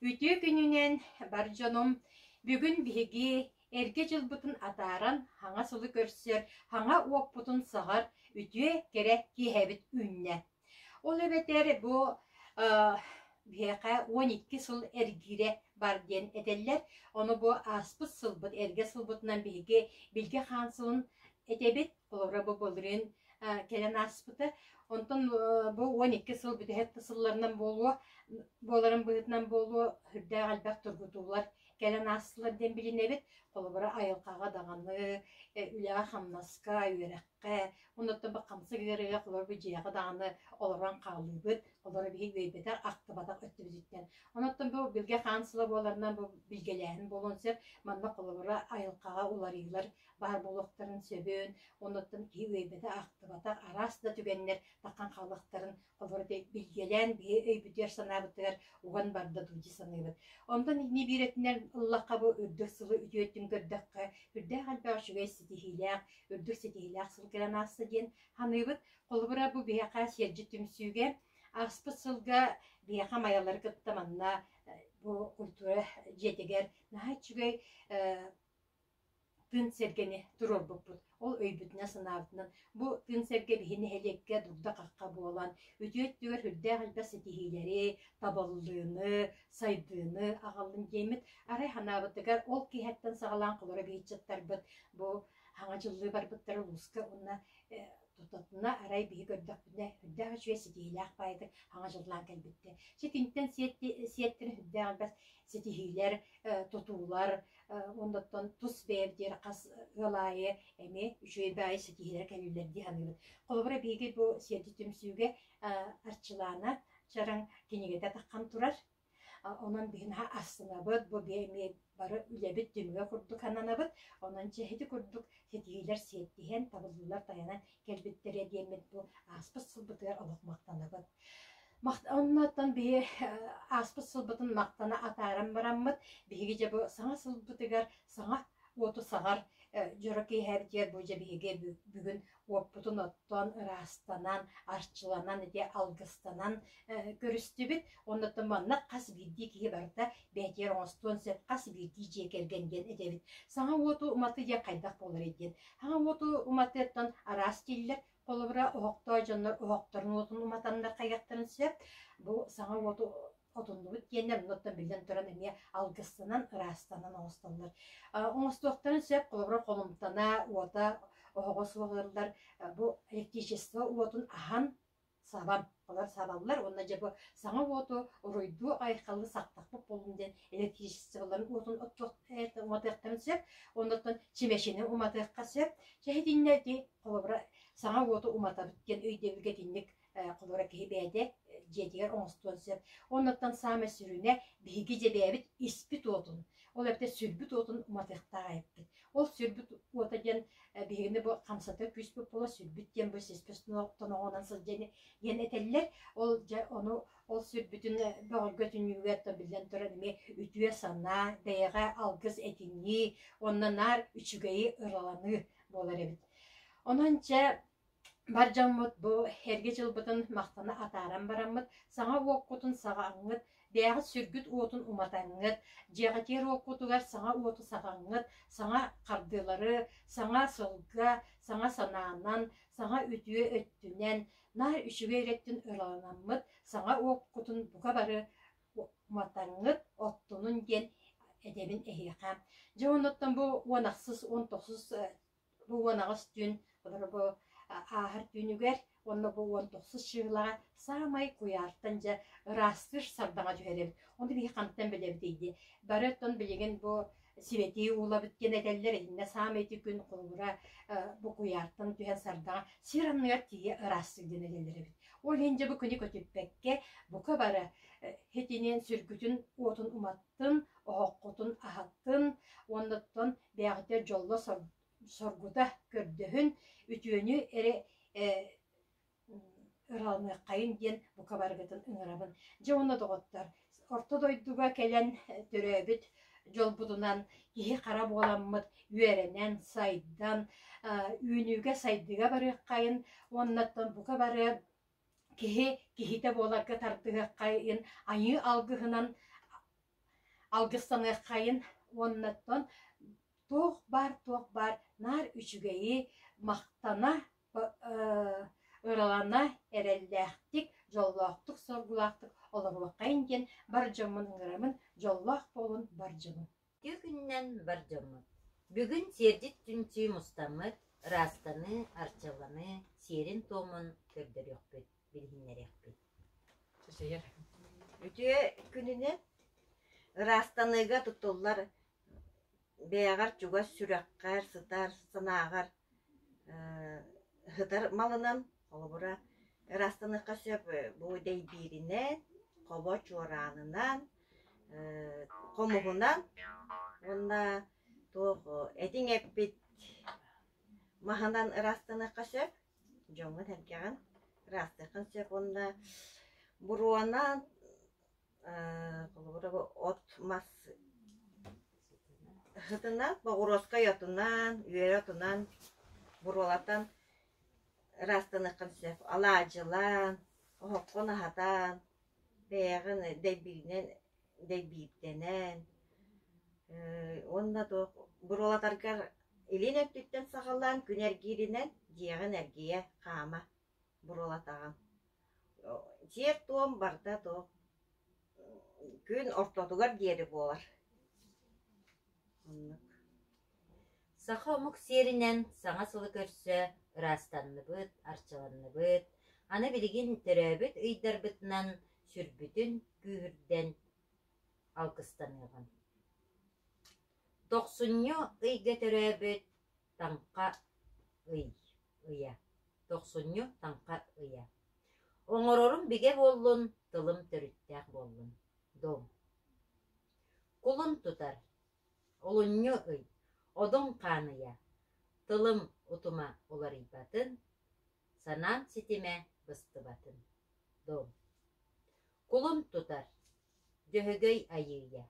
Үтүө күнүнэн, бар дьонум! Бүгүн биһиги эргэ дьылбытын атааран, саҥа сылы көрсөр, саҥа уоппутун саҕар үтүө кэрэ киэһэбит үүннэ. Ол эбэтэр бу биһиэхэ 12 сыл эргиирэ бар диэн этэллэр. Ону бу ааспыт сылбыт, эргэ сылбытынан биһиги Билгэ Хаан сылын этэбит. Холобура, бу былырыын кэлэн ааспыта. Онтон бу 12 сыл бүтэһик да сылларынан буолуо, буоларын быһыытынан буолуо, сүрдээх элбэх тургутуулар кэлэн аастылар диэн билинэбит. Холобура, айылҕаҕа даҕаны, үлэҕэ-хамнаска, үөрэххэ, оннуттан бу хамсык ыарыыга, холобура, бу дьиэҕэ даҕаны олорон хаалыыбыт, олоро биһиги үөйбэтэх, ахтыбатах өттүбүтүттэн. Онуттан бу билгэ хаан сыла буоларынан бу билгэлээһин буолуон сөп. Манна холобура айылҕаҕа уларыйыылар баар буолуохтарын сөбүн, оннуттан киһи үөйбэтэх, ахтыбатах араас да түгэннэр таххан хаалыахтарын холобура билгэлээн биһи өйбүтүгэр-санаабытыгар уган барда дуу дии саныыбыт. Онтон итини биир өттүнэн ыллахха бу үрдүк сылы үтүө өттүн көрдөххө, үрдээх элбэх үчүгэй ситиһиилээх, үрдүк ситиһиилээх сыл кэлэн ааста диэн саныыбыт. Холобура бу биһиэхэ сиэрдьит түмсүүгэ ааспыт сылга биһиэхэ майалары кытта манна бу культура дьиэтигэр наһаа үчүгэй тыын сэргэни туруорбуппут. Ол өйбүтүнэн-санаабытынан бу тыын сэргэ биһи нэһилиэккэ дурда-хахха буолан, үтүө өттүгэр сүрдээх элбэх ситиһиилэри, табыллыыны, сайдыыны аҕаллын диэммит, арай санаабытыгар ол киэһэттэн саҕалаан холоро биһиччаттарбыт бу хаҥа дьыллыы барбыттара улууска уонна тутатына арай биһи көрдөхпүтүнэ сүрдээх үчүгэй ситиһиилээх баайдык хаҥа дьыллаан кэлбиттэр. Ситинтэн сиэттэрин сүрдээх элбэх ситиһиилэр, тутуулар, Оннуттан тус бэйэбитигэр хас ыал аайы эмиэ үчүгэй баайы ситиһиилэр кэлэллэр дии саныыбыт. Холобура, биһиги бу сиэрдьи түмсүүгэ Арчылаана Чараҥ кинигэтэ таххан турар. Онон биһи наһаа астынабыт, бу эмиэ бары үлэбит түмүгэ курдук сананабыт. Онон чэ ити курдук ситиһиилэр сиэттиһэн, табыллыылар тайанан кэлбиттэрэ диэммит бу ааспыт сылбытыгар олох махтанабыт. Оннуттан биһи ааспыт сылбытын махтана атааран бараммыт, биһиги дьэ бу саҥа сылбытыгар саҥа уоту саҕар дьоро киэһэбитигэр бу дьэ биһиги бүгүн уоппутун оттон, ыраастанан, арчыланан, ити алгыстанан көрүстүбүт. Оннуттан манна хас биирдии киһи барыта бэйэтигэр оҥостуон сөп, хас биирдии дьиэ кэргэн диэн этэбит. Саҥа уоту уматыы диэн хайдах буоларый диэн. Саҥа уоту уматыыттан араас дииллэр. Холобура, оһохтоох дьоннор оһохторун уотун уматаннар хайыахтарын сөп. Бу саҥа уоту отуннубут диэннэр, оннуттан биллэн туран эмиэ алгыстанан, ыраастанан оҥостоллор. Оҥостуохтарын сөп, холобура, холумтана, уота оһоҕо суох ыаллар бу электричество уотун аһан сабан, олор сабаллар уонна дьэ бу саҥа уоту уруйдуу айхаллыы сахтахпыт буоллун диэн электричестволарын уотун уматыахтарын сөп, оннуттан чимэчини уматыахха сөп. Чэ итиннэ ити холобура саҥа уоту уматабыт диэн өйдөбүлгэ итинник холобура киһи бэйэтэ дьиэтигэр оҥостуон сөп. Оннуттан саамай сүрүнэ биһиги дьэ бэйэбит испит уотун, ол эбэтэр сүрбүт уотун уматыахтаах эбиппит. Ол сүрбүт уота диэн биһигини бу хамсатар күүспүт буола сүрбүт диэн бу сиспит тоноҕонон сылдьан диэн этэллэр. Ол дьэ ону ол сүрбүтүн бөҕөргөтүнүүгэ биллэн туран эмиэ үтүө санаа, бэйэҕэ алгыс этинии уонна наар үчүгэйи ыраланыы буолар эбит. Онон чэ бар дьоммут бу эргэ дьылбытын махтана атааран бараммыт, саҥа уоккутун саҕаҥҥыт, бэйэҕит сүргүт уотун уматаҥҥыт, дьиэҕитигэр уоккутугар саҥа уоту саҕаҥҥыт, саҥа хардыылары, саҥа сылга, саҥа санаанан, саҥа үтүө өттүнэн, наар үчүгэй эрэ өттүн ыраланаммыт, саҥа уоккутун бука бары уматаҥҥыт, оттунун диэн этэбин эһиэхэ. Дьэ оннуттан бу 18, 19 бу 18 түүн олору бу ааһар түүнүгэр уонна бу 19 чыылаҕа саамай куйаартан дьэ ыраастыыр сардаҥа түһэр эбит. Ону биһи хантан билэбитий дии. Бары оттон билигин бу сибэтии уулабыт диэн этэллэр. Итиннэ саамай ити күн холобура бу куйаартан түһэн сардаҥа сир анныгар тиийэ ыраастыыр диэн этэллэр эбит. Ол иһин дьэ бу күнү көтүппэккэ бука бары итинэн сүргүтүн уотун уматтын, оһоххутун аһаттын уонна бэйэҕитигэр дьолло соргута көрдөһүн, үтүөнү эрэ ыраланыаххайын диэн бука барыгытын ыҥырабын. Дьэ уонна доҕоттор, орто дойдуга кэлэн төрөөбүт дьолбутунан киһи-хара буоламмыт үөрэнэн, сайдан, үүнүүгэ-сайдыыга барыаххайын уоннаттан бука бары киһи киһитэ буоларга тардыһыаххайын айыы алгыһынан. Алгыстаныаххайын уоннаттан туох баар туох баар наар үчүгэйи махтана ыралана эрэллээхтик, дьоллоохтук, соргулаахтык олоруоххайын диэн бар дьоммун ыҥырамын, дьоллоох буолун бар дьонум. Үтүө күнүнэн бар дьоммут! Бүгүн сиэрдьит түмсүү мустаммыт, ыраастаныы, арчыланыы сиэрин-туомун көрдөрүөхпүт, билиһиннэриэхпит. Үтүө күнүнэн ыраастаныыга туттуллар бэйэҕэр чугас сүрэххэр сытар санааҕар сытар малынан холобура ыраастаныахха сөп бу дэйбииринэн, хобо чуораанынан, хомуһунан уонна туох этиҥ эппит маһынан ыраастаныахха сөп дьоҥҥун-сэргэҕин ыраастыаххын сөп уонна буруонан холобура бу от-мас сытынан, боҕуруоскай отунан, үөрэ отунан буруолатан ыраастаныаххын сөп. Алаадьылаан, оһоххун аһатан, бэйэҕин дэйбииринэн дэйбиирдэнэн уонна туох буруолатаргар илин өттүттэн саҕалаан күн эргииринэн дьиэҕин эргийэ хаама буруолатаҕын. Сиэр-туом барыта туох күн ортотугар диэри буолар. Оннук. Саха омук сиэринэн саҥа сылы көрсө ыраастанныбыт, арчыланныбыт, аны билигин төрөөбүт ыйдарбытынан сүрбүтүн күүһүрдэн алгыстаныаҕын. Тохсунньу ыйга төрөөбүт Таҥха ый ыйа Тохсунньу Таҥха ыйа Оҥорорум бигэ буоллун, тылым төрүттээх буоллун. Дом. Кулун тутар Олунньу ый Одун хаан ыйа Тылым утума уларыйбатын, санаам ситимэ быстыбатын. Дом. Кулун тутар Дьөһөгөй айыыйа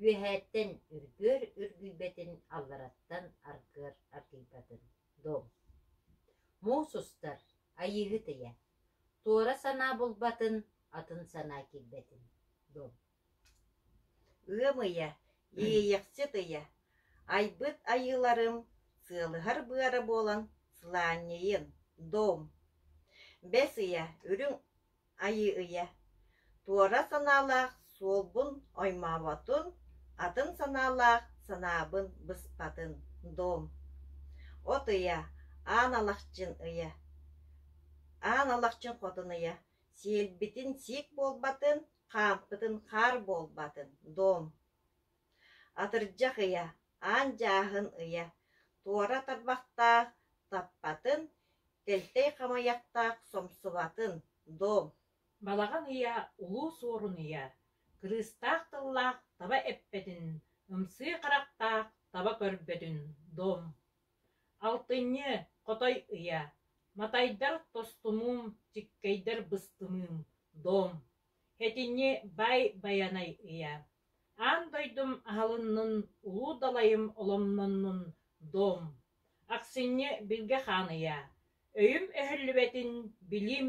Үөһээттэн үргүөр үргүйбэтин, аллараттан аргыар аргыйбатын. Дом. Муус устар Айыыһыт ыйа Туора санаа булбатын, атын санаа киирбэтин. Дом. Ыам ыйа, Иэйэхсит ыйа, айбыт айыыларым сыалыһар быара буолан сылаанньыйын, дом. Бэс ыйа, үрүҥ айыы ыйа, туора санаалаах суолбун оймооботун, атын санаалаах санаабын быспатын, дом. От ыйа, аан алахчын ыйа, аан алахчын хотун ыйа, сиэлбитин сиик буолбатын, хаампытын хаар буолбатын, дом. Атырдьах ыйа, аан дьааһын ыйа, туора тарбахтаах таппатын, кэлтэй хамыйахтаах сомсубатын, дом. Балаҕан ыйа Улуу Суорун ыйа, кырыыстаах тыллаах таба эппэтин, ымсыы харахтаах таба көрбөтүн, дом. Алтынньы, хотой ыйа, матайдар тостумуум, чиккэйдэр быстымыым, дом. Этинньи баай Байанай ыйа, аан дойдум аһылыннын, улуу далайым оломноннун, дом. Ахсынньы Билгэ хаан ыйа, өйүм өһүллүбэтин, билиим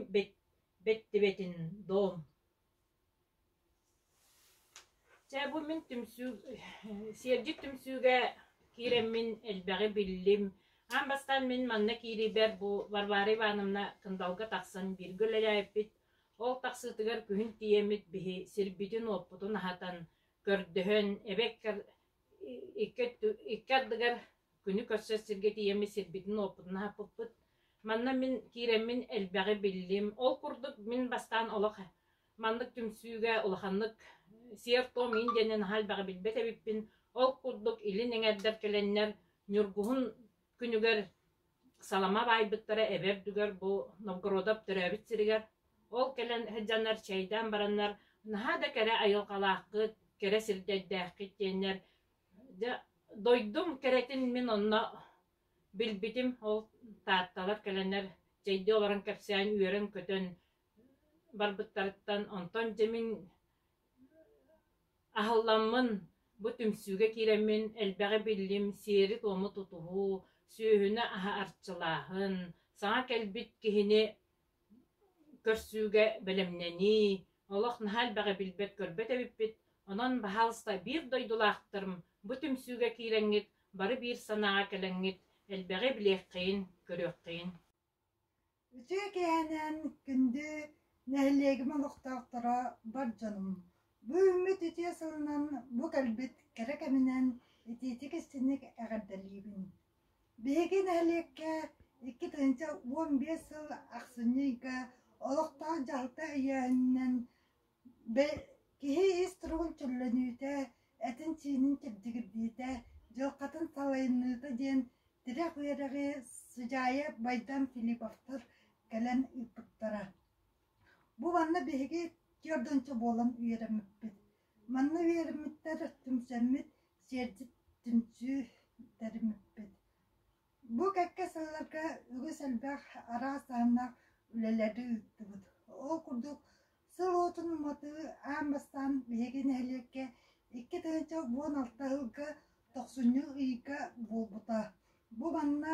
бэттибэтин, дом. Чэ, бу мин түмсүү, сиэрдьит түмсүүгэ киирэммин элбэҕи биллим. Аан бастаан мин манна киириибэр бу Варвара Ивановна Кындалга тахсан бииргэ үлэлээбиппит. Ол тахсыытыгар күһүн тиийэммит биһи сирбитин-уоппутун аһатан, көрдөһөн, эбэ икки ардыгар күнү көрсөр сиргэ тиийэммит сирбитин-уоппутун аһаппыппыт. Манна мин киирэммин элбэҕи биллим. Ол курдук мин бастаан олох маннык түмсүүгэ улаханнык сиэр-туом иин диэнин наһаа элбэҕи билбэт эбиппин. Ол курдук илин эҥэрдэр кэлэннэр Ньургуһун күнүгэр салама баайбыттара эбэ үрдүгэр бу Новгородов төрөөбүт сиригэр. Ол кэлэн сылдьаннар чэйдээн бараннар наһаа да кэрэ айылҕалааххыт, кэрэ сирдэрдээххит диэннэр дьэ дойдум кэрэтин мин онно билбитим. Ол Таатталар кэлэннэр чэйдии олорон кэпсээн үөрэн-көтөн барбыттарыттан онтон дьэ мин аһылламмын бу түмсүүгэ киирэммин элбэҕи биллим, сиэри-туому тутуһуу, сүөһүнү аһа арчылааһын, саҥа кэлбит киһини көрсүүгэ бэлэмнэнии, олох наһаа элбэҕи билбэт-көрбөт эбиппит. Онон, баһаалыста, биир дойдулаахтарым, бу түмсүүгэ киирэҥҥит, бары биир санааҕа кэлэҥҥит, элбэҕи билиэххэйин, көрүөххэйин. Үтүө киэһэнэн күндү нэһилиэгим олохтоохторо, бар дьонум! Бу үүммүт үтүө сылынан, бу кэлбит кэрэ кэминэн итиитик истиҥник эҕэрдэлиибин! Биһиги нэһилиэккэ 2015 сыл ахсынньы ыйга олохтоох дьаһалта өйөөһүнүнэн Киһи ис туругун чөллөнүүтэ, этин-сиинин чэбдигирдиитэ, дьылҕатын салайыныыта диэн тирэх үөрэҕи Сыдьаайа Байдам Филипповтар кэлэн ыыппыттара. Бу манна биһиги түөрт буолан үөрэммиппит. Манна үөрэммиттэр түмсэммит, сиэрдьит түмсүү тэриммиппит. Бу кэккэ сылларга үгүс элбэх араас таһымнаах үлэлэри ыыттыбыт. Ол курдук, сыл уотун уматыы аан бастаан биһиги нэһилиэккэ 2016 сылга тохсунньу ыйга буолбута. Бу манна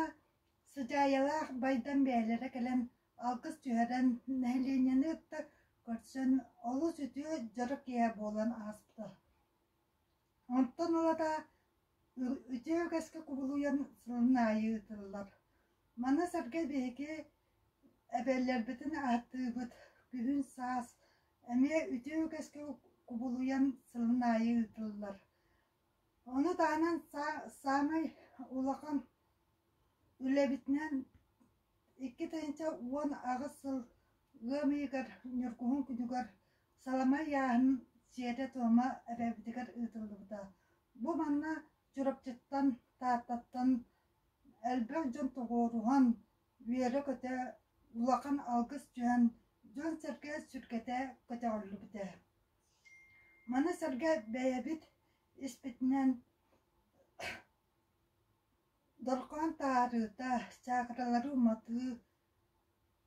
Сыдьаайалаах Байдам бэйэлэрэ кэлэн алгыс түһэрэн, нэһилиэнньэни кытта көрсөн олус үтүө дьоро киэһэ буолан ааспыта. Онтон ылата үтүө үгэскэ кубулуйан сылын аайы ыытыллар. Маны сэргэ биһиги эбээлэрбитин ааттыыбыт, күһүн саас эмиэ үтүө үгэскэ кубулуйан сылын аайы ыытыллар. Ону таһынан саамай улахан үлэбитинэн 2018 сыл ыам ыйыгар Ньургуһун күнүгэр салама ыйааһын сиэрэ-туома эбэбитигэр ыытыллыбыта. Бу манна Чурапчыттан, Тааттаттан элбэх дьон тоҕуоруһан, үөрэ-көтө, улахан алгыс түһэн, дьон-сэргэ сүргэтэ көтөҕүллүбүтэ. Маны сэргэ бэйэбит испитинэн Дорҕоон таарыыта, чаакыралары уматыы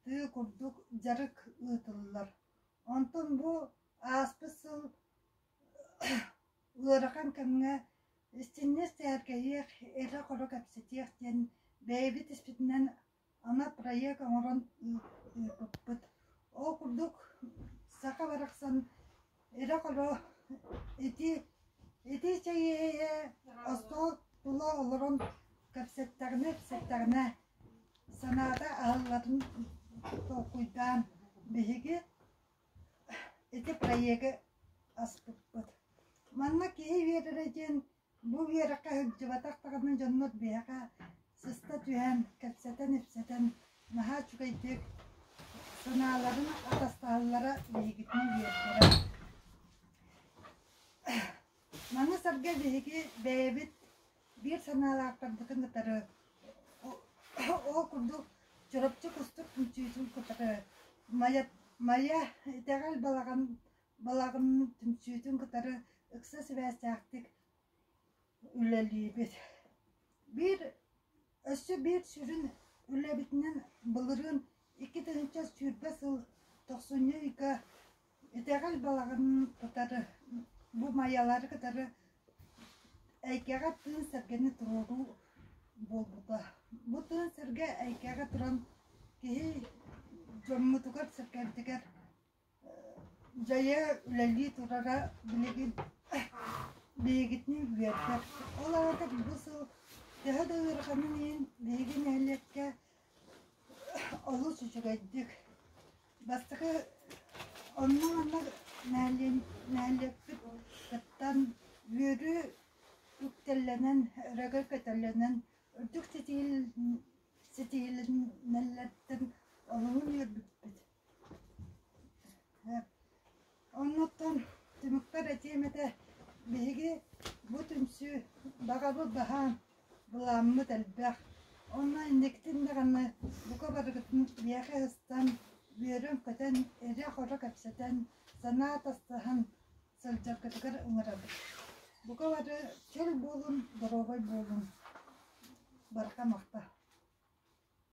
тыы курдук дьарык ыытыллар. Онтон бу ааспыт сыл ыарахан кэмҥэ истинньэс сэһэргэһиэх, ирэ-хоро кэпсэтиэх диэн бэйэбит испитинэн аны проект оҥорон ыыппыппыт. Ол курдук саха барахсан ирэ-хоро ити ити чэйиэйэ остуол тула олорон кэпсэттэҕинэ-ипсэттэҕинэ санаата аһылларын толкуйдаан биһиги ити проегы аспыппыт. Манна киһи үөрэрэ диэн бу үөрэххэ сылдьыбатах даҕаны дьоннор биһиэхэ сыста түһэн, кэпсэтэн-ипсэтэн наһаа үчүгэйдик санааларын атастаһаллара биһигитин үөрдэрэ. Маны сэргэ биһиги бэйэбит биир санаалаахтарбытын кытары ол курдук Чурапчы кустук түмсүүтүн кытары Майа, Майа итэҕэл балаҕан балаҕан түмсүүтүн кытары ыкса сибээстээхтик үлэлиибит. Биир өссө биир сүрүн үлэбитинэн былырыын 2020 сыл тохсунньу ыйга итэҕэл балаҕанын кытары бу майалары кытары эйгэҕэ тыын сэргэни туруоруу буолбута. Бу тыын сэргэ эйгэҕэ туран киһи дьоммутугар-сэргэбитигэр дьайа үлэлии турара билигин биһигитин үөрдэр. Ол аата бу сыл төһө да ыараханын иһин биһиги нэһилиэккэ олус үчүгэйдик бастакы онно-манна нэһилиэкпит кыттан үөрүү үктэллэнэн, өрөгөй көтөллөнөн үрдүк ситиһилиннэллэртэн олуһун үөрбүппүт. Оннуттан түмүкпэр этиэм этэ, биһиги бу түмсүү баҕабыт баһаам, былааммыт элбэх. Онно инникитин даҕаны бука барыгытын миэхэ ыһыстан, үөрэн-көтөн, ирэ-хоро кэпсэтэн, санаа атастаһан сылдьаргытыгар ыҥырабыт. Бука бары чөл буолун, доруобай буолун. Барҕа махтал.